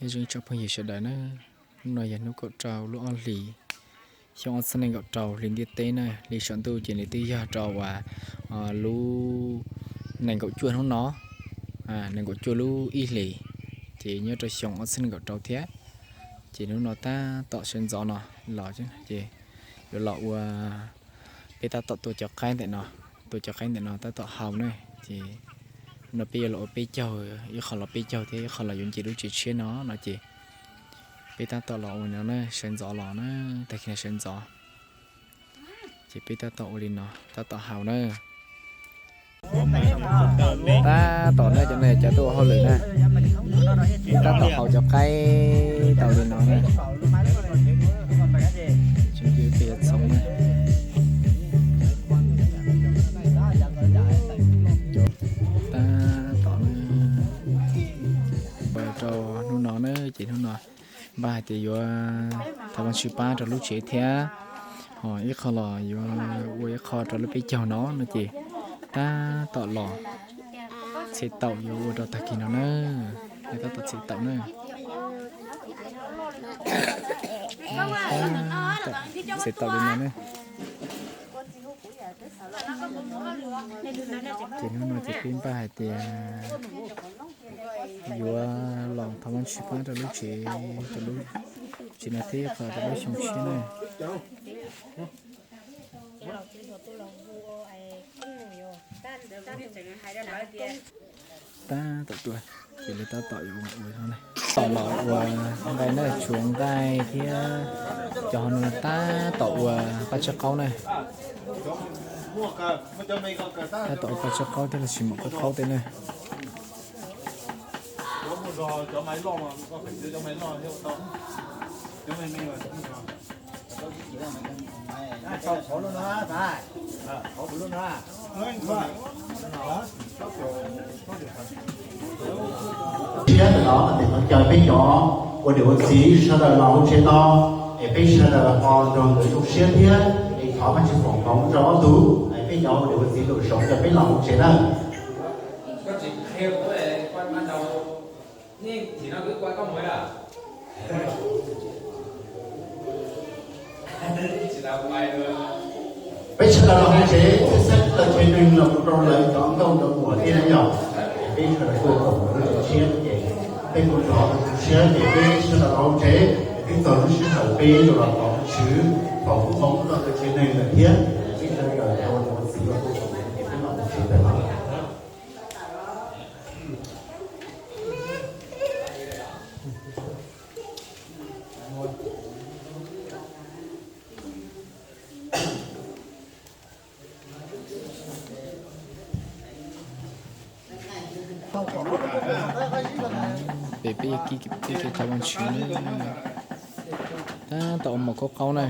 Nyob zoo tsoom phooj ywg sawv daws na, hnub no yog hnub kaum rau lub ob hlis, xyoo ob txhiab nees nkaum rau hli ntiaj teb na. Li saum ntuj ces nws twb yog rau uas lub nees nkaum cuaj hnub no, nees nkaum cuaj lub ib hlis, ces nyob rau xyoo ob txhiab nees nkaum rau thiab. Ces hnub no tab tom sawv ntxov no los ces yuav los ua, peb tab tom tua cov qaib ntawm no, tua cov qaib ntawm no tab tom haus na. Ces no peb yuav los ua peb caug, ib qho los peb caug thiab ib qho los yuav nce lub tsev tshiab no no ces peb tab tom los ua no na, sawv ntxov los na, tag kis no sawv ntxov. Ces peb tab tom ua li no, tab tom haus na. Tab tom na, cov no cov tuaj ua hauj lwm na, tab tom haus cov qaib tau li no na. Txhoov na. Tab tom na, rau hnub no na, ces hnub no npaj hais tias yuav thov Vajtswv pab rau lub tsev thiab, ho ib qho los yuav ua ib qho rau lub peb caug no no ces tab tom los txhij taum yuav ua rau tag kis no na. Tab tom txhij taum na. Tab tom txhij taum li no na. Ces hnub no ces peb npaj hais tias yuav los thov Vajtswv pab rau lub tsev, rau lub tsev no thiab qhov rau lub xyoo tshiab na. Tab tom tuaj, ces lawv tab tom yuav ua no, tom los ua nqaij na, tshuav nqaij thiab cov ho no tab tom ua paj tsawb qaub na. Tab tom ua paj tsawb qaub thiab los sis mom qaub qaub tej na. Siab ntawm no ces thov caw peb cov ua niam ua txiv sawv daws los hauv tsev no, es peb sawv daws ho nrog nkawd zoo siab thiab es thov Vajtswv foom hmoov rau ob tug, es peb cov ua niam ua txiv lwm zaus caw peb los hauv tsev na. Peb sawv daws los hauv tsev, peb xeeb tawm tsev neeg los mus rau lawv cov nkauj cov muam thiab na yom. Peb sawv daws tuaj koom lub tsev tshiab ces peb kuj thov zoo siab ces peb sawv daws los hauv tsev, peb txog lub sij hawm peb yuav los thov Vajtswv, thov foom hmoov rau tawm tsev neeg lawm thiab. Peb sawv daws ua niam ua txiv los tuaj koom ces peb los hauv tsev lawm. Peb, peb, peb thov Vajtswv na. Tab tom ua mov qaub qaub na.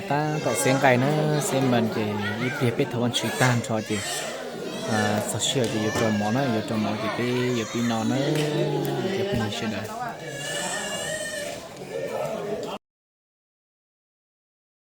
Tab tom xiab nqaij na, xiab npam ces ib pliag peb thov Vajtswv tag nrho ces txog sij hawm ces yuav rau mov na, yuav rau mov ces peb yuav pib noj na, cov phooj ywg sawv daws.